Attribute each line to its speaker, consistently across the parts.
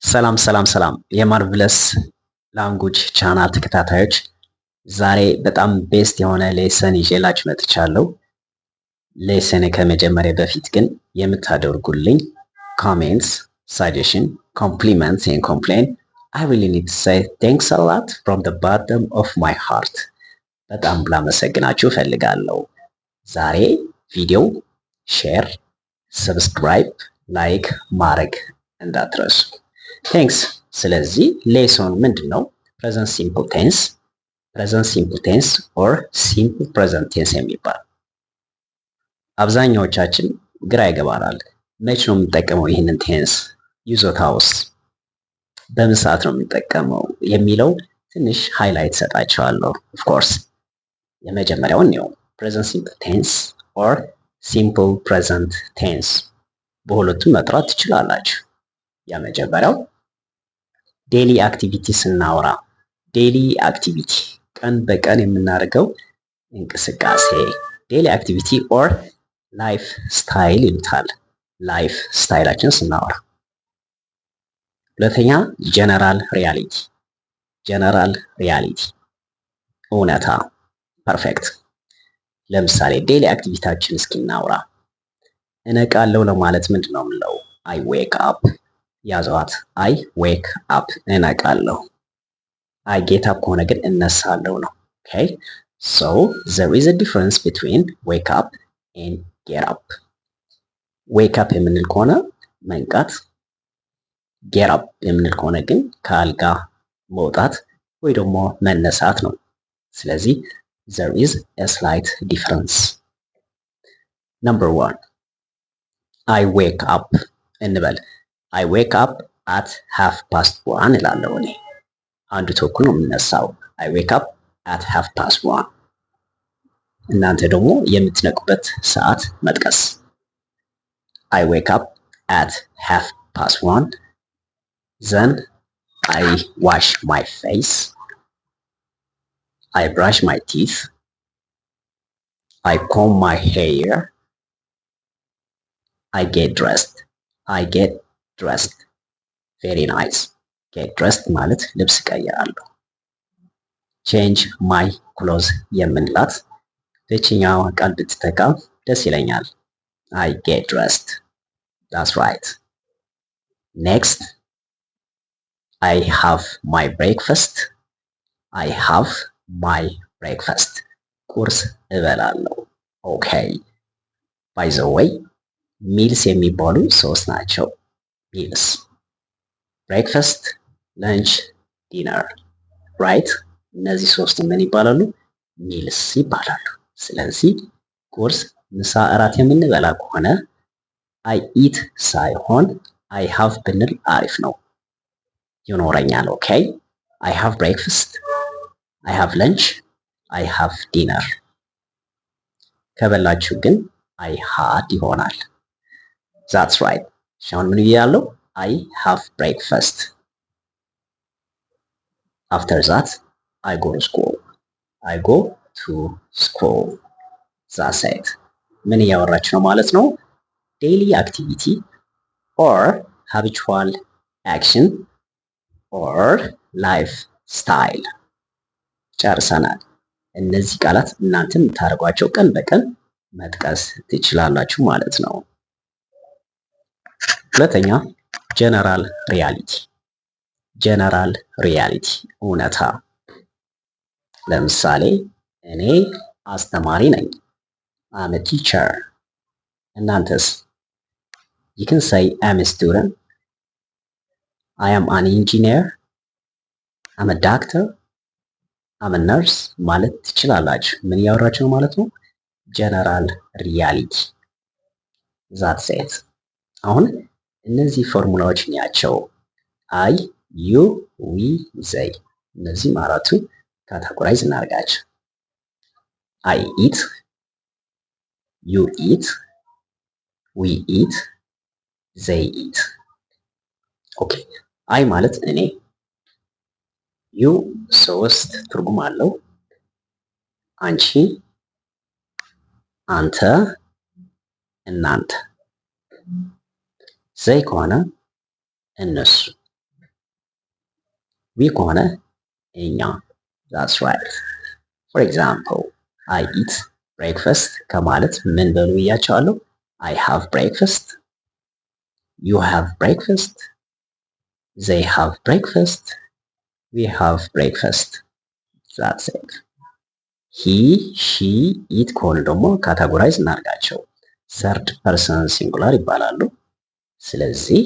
Speaker 1: ሰላም ሰላም ሰላም የ Marvelous Language channel ተከታታዮች፣ ዛሬ በጣም best የሆነ lesson ይዤላችሁ መጥቻለሁ። Lesson ከመጀመሬ በፊት ግን የምታደርጉልኝ comments፣ suggestion፣ compliments and complain, I really need to say thanks a lot from the bottom of my heart። በጣም ላመሰግናችሁ እፈልጋለሁ። ዛሬ ቪዲዮ share፣ subscribe፣ like ማድረግ እንዳትረሱ። Thanks። ስለዚህ lesson ምንድን ነው? Present simple tense፣ present simple tense or simple present tense የሚባል። አብዛኛዎቻችን ግራ ይገባናል። መች ነው የምንጠቀመው ይህንን tense፣ ይዞታውስ በምን ሰዓት ነው የምንጠቀመው የሚለው ትንሽ highlight ሰጣቸዋለሁ። Of course የመጀመሪያውን ነው present simple tense or simple present tense፣ በሁለቱም መጥራት ትችላላችሁ። የመጀመሪያው daily activity ስናወራ፣ daily activity ቀን በቀን የምናደርገው እንቅስቃሴ፣ daily activity or lifestyle ይሉታል። Lifestyle ኣችን ስናወራ። ሁለተኛ general reality፣ general reality እውነታ። Perfect። ለምሳሌ daily activity ኣችን እስኪ እናውራ። እነቃለሁ ለማለት ምንድን ነው የምንለው? I wake up። ያዘዋት። I wake up፣ እነቃለሁ። I get up ከሆነ ግን እነሳለሁ ነው። Okay, so there is a difference between wake up and get up። Wake up የምንል ከሆነ መንቃት፣ get up የምንል ከሆነ ግን ከአልጋ መውጣት ወይ ደግሞ መነሳት ነው። ስለዚህ there is a slight difference። Number one, I wake up እንበል። I wake up at 1:30 እላለሁ እኔ። 1 ተኩል ነው የምነሳው። I wake up at 1:30። እናንተ ደግሞ የምትነቁበት ሰዓት መጥቀስ። I wake up at 1:30, then I wash my face, I brush my teeth, I comb my hair, I get dressed። I get dressed, very nice። Get dressed ማለት ልብስ እቀይራለሁ። Change my clothes የምንላት በችኛዋ ቃል ብትተካ ደስ ይለኛል። I get dressed, that's right። Next, I have my breakfast። I have my breakfast፣ ቁርስ እበላለሁ። Okay, by the way, meals የሚባሉ ሶስት ናቸው። Meals: breakfast፣ lunch፣ dinner, right። እነዚህ ሶስቱ ምን ይባላሉ? Meals ይባላሉ። ስለዚህ ቁርስ፣ ምሳ፣ እራት የምንበላ ከሆነ I eat ሳይሆን I have ብንል አሪፍ ነው። ይኖረኛል። Okay, I have breakfast፣ I have lunch፣ I have dinner። ከበላችሁ ግን I had ይሆናል። That's right። አሁን ምን ብያለሁ? I have breakfast። After that, I go to school። I go to school። That's it። ምን እያወራች ነው ማለት ነው? Daily activity or habitual action or lifestyle። ጨርሰናል። እነዚህ ቃላት እናንተ የምታደርጓቸው ቀን በቀን መጥቀስ ትችላላችሁ ማለት ነው። ሁለተኛ general reality፣ general reality እውነታ። ለምሳሌ እኔ አስተማሪ ነኝ። I'm a teacher። እናንተስ? You can say I'm a student, I am an engineer, I'm a doctor, I'm a nurse ማለት ትችላላችሁ። ምን እያወራችሁ ነው ማለት ነው? General reality, that's it። አሁን እነዚህ ፎርሙላዎች ናቸው። I፣ you፣ we፣ they፣ እነዚህም አራቱ categorize እናደርጋቸው። I eat፣ you eat፣ we eat፣ they eat። Okay, I ማለት እኔ፣ you ሶስት ትርጉም አለው። አንቺ፣ አንተ፣ እናንተ። They ከሆነ እነሱ። We ከሆነ እኛ። That's right። For example, "I eat breakfast" ከማለት ምን በሉ ብያቸዋለሁ? I have breakfast፣ you have breakfast፣ they have breakfast፣ we have breakfast። That's it። He, she, it ከሆኑ ደግሞ categorize እናድርጋቸው። Third person singular ይባላሉ። ስለዚህ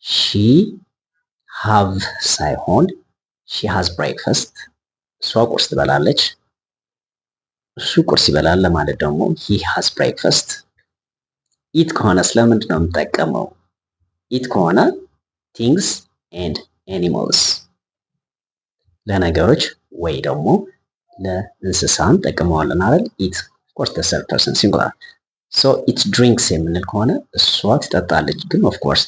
Speaker 1: she have ሳይሆን she has breakfast፣ እሷ ቁርስ ትበላለች። እሱ ቁርስ ይበላል ለማለት ደግሞ he has breakfast። It ከሆነ ስለምንድን ነው የምጠቀመው? It ከሆነ things and animals፣ ለነገሮች ወይ ደግሞ ለእንስሳ እንጠቀመዋለን አይደል? It, of course, third person singular። So it drinks የምንል ከሆነ እሷ ትጠጣለች። ግን of course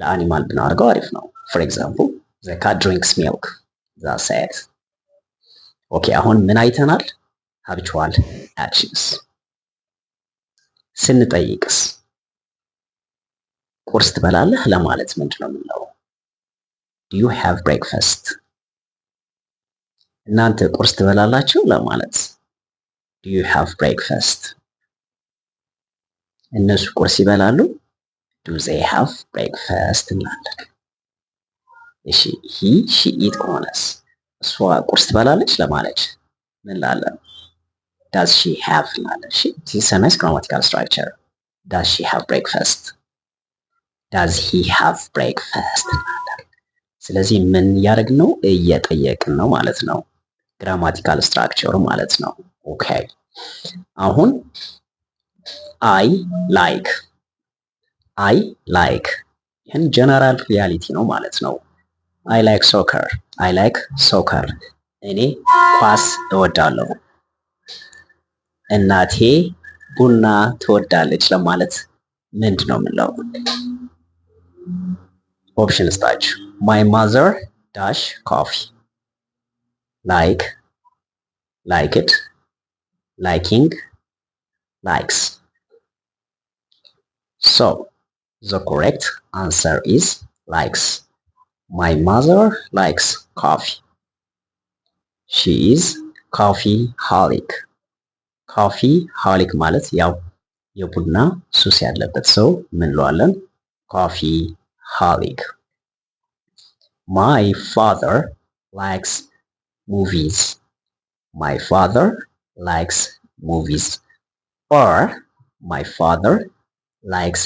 Speaker 1: ለ animal ብናደርገው አሪፍ ነው። For example, the cat drinks milk። That's it። Okay፣ አሁን ምን አይተናል? Habitual actions። ስንጠይቅስ ቁርስ ትበላለህ ለማለት ምንድን ነው የምንለው? Do you have breakfast? እናንተ ቁርስ ትበላላችሁ ለማለት do you have breakfast? እነሱ ቁርስ ይበላሉ፣ do they have breakfast እንላለን። እሺ፣ he, she, it ከሆነስ እሷ ቁርስ ትበላለች ለማለት ምን እንላለን? Does she have እንላለን። እሺ፣ this is nice grammatical structure። Does she have breakfast? Does he have breakfast እንላለን። ስለዚህ ምን እያደረግን ነው? እየጠየቅን ነው ማለት ነው። Grammatical structure ኡ ማለት ነው። Okay፣ አሁን I like፣ I like ይህን general reality ነው ማለት ነው። I like soccer፣ I like soccer፣ እኔ ኳስ እወዳለሁ። እናቴ ቡና ትወዳለች ለማለት ምንድን ነው የምንለው? Option ስጣችሁ። My mother dash coffee፣ like፣ liked፣ liking፣ likes። So the correct answer is likes። My mother likes coffee። She is coffee holic። Coffee holic ማለት ያው የቡና ሱስ ያለበት ሰው ምን እንለዋለን? Coffee holic። My father likes movies። My father likes movies or my father likes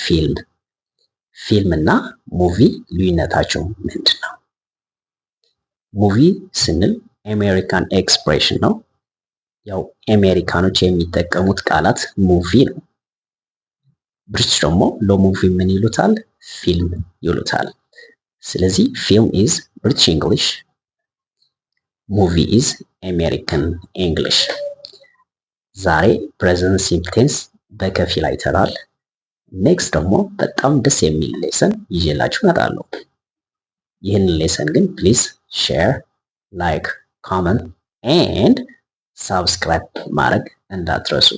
Speaker 1: film። ፊልም እና movie ልዩነታቸው ምንድን ነው? Movie ስንል American expression ነው። ያው አሜሪካኖች የሚጠቀሙት ቃላት movie ነው። ብሪቲሽ ደግሞ ለ movie ምን ይሉታል? ፊልም ይሉታል። ስለዚህ film is British English፣ movie is American English። ዛሬ present simple tense በከፊል አይተናል። Next ደግሞ በጣም ደስ የሚል lesson ይዤላችሁ እመጣለሁ። ይህንን lesson ግን please share፣ like፣ comment and subscribe ማድረግ እንዳትረሱ።